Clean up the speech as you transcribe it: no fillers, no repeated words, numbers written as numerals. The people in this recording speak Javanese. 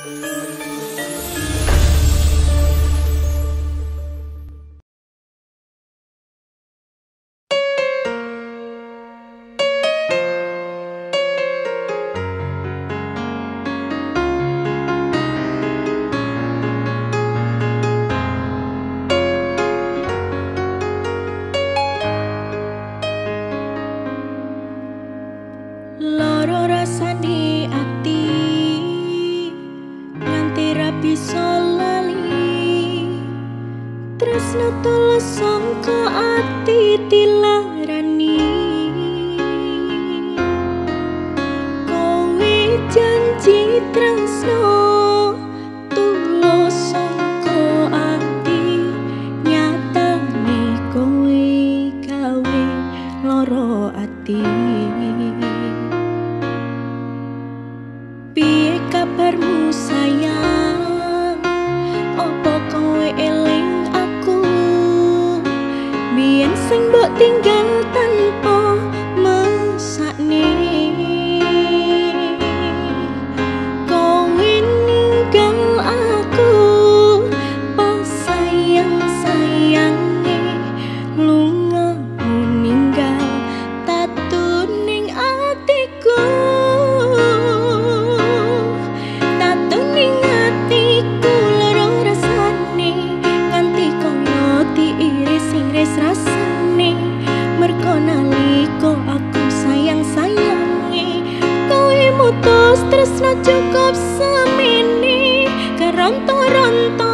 Loro rasane ati nganti ra bisa lali, tresno tulus sangka ati dilarani. Kowe janji tresno tulus sangka ati, nyatane kowe gawe loro ati. Piye kabarmu sayang, opo kowe eling aku? Biyen sing mbok tinggal tanpa mesakne, kowe ninggal aku pas sayang-sayange, lungamu ninggal tatu ning atiku. Rasane merko nalika aku sayang-sayange, kowe mutus tresno cukup semene, keronto-ronto